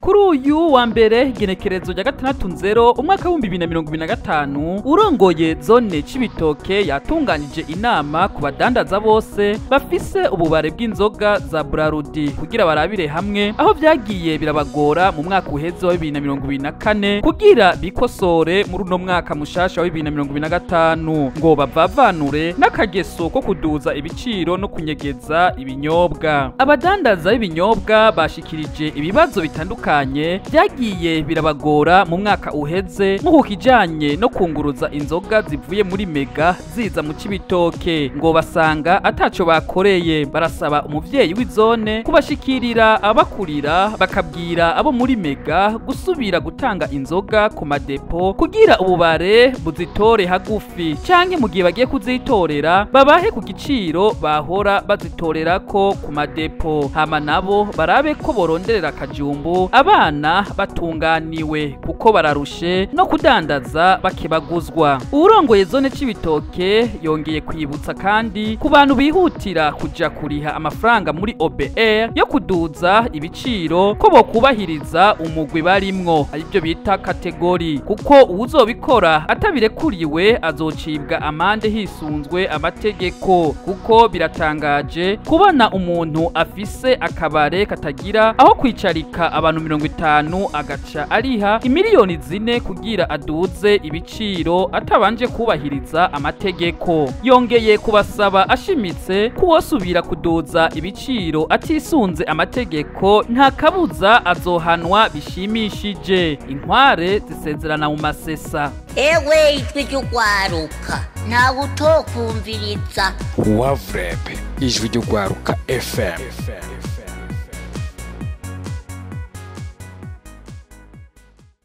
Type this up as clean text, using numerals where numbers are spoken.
Kuri uyu wa mbere, igenekerezo rya 6/0 umwaka w'2025, urongoye zone Cibitoke yatunganije inama ku badandaza bose bafise ububare bw'inzoga za Brarudi kugira barabire hamwe aho vyagiye birabagora mu mwaka uheze wa 2024, kugira bikosore muri uno mwaka mushasha wa 2025, ngo bavavanure n'akageso ko kuduza ibiciro no kunyegeza ibinyobwa. Abadandaza b'ibinyobwa bashikirije ibibazo bitandukanye byagiye birabagora mu mwaka uheze, nko ku kijanye no kunguruza inzoga zivuye muri Mega ziza mu Cibitoke, ngo basanga ataco bakoreye. Barasaba umuvyeyi w'izone kubashikirira abakurira, bakabwira abo muri Mega gusubira gutanga inzoga ku madepo kugira ububare buzitore hagufi, canke mu gihe bagiye kuzitorera babahe ku giciro bahora bazitorerako ku madepo, hama nabo barabe ko boronderera akajumbu abana batunganiwe, kuko bararushe no kudandaza bakebaguzwa. Uwurongoye zone Cibitoke yongeye kwibutsa kandi ku bantu bihutira kuja kuriha amafaranga muri OBR yo kuduza ibiciro ko bokubahiriza umugwi barimwo, aribyo bita catégorie, kuko uwuzobikora atabirekuriwe azocibwa amande hisunzwe amategeko, kuko biratangaje kubona umuntu afise akabare katagira aho kwicarika abantu 50 agaca ariha imiliyoni 4 kugira aduze ibiciro atabanje kubahiriza amategeko. Yongeye kubasaba ashimitse ko uwosubira kuduza ibiciro atisunze amategeko nta kabuza azohanwa bishimishije. Inkware zisezerana mu masesa. Ewe, ijwi ry'urwaruka, ntawe utokumviriza. Wavurebe, Ijwi ry'Urwaruka FM.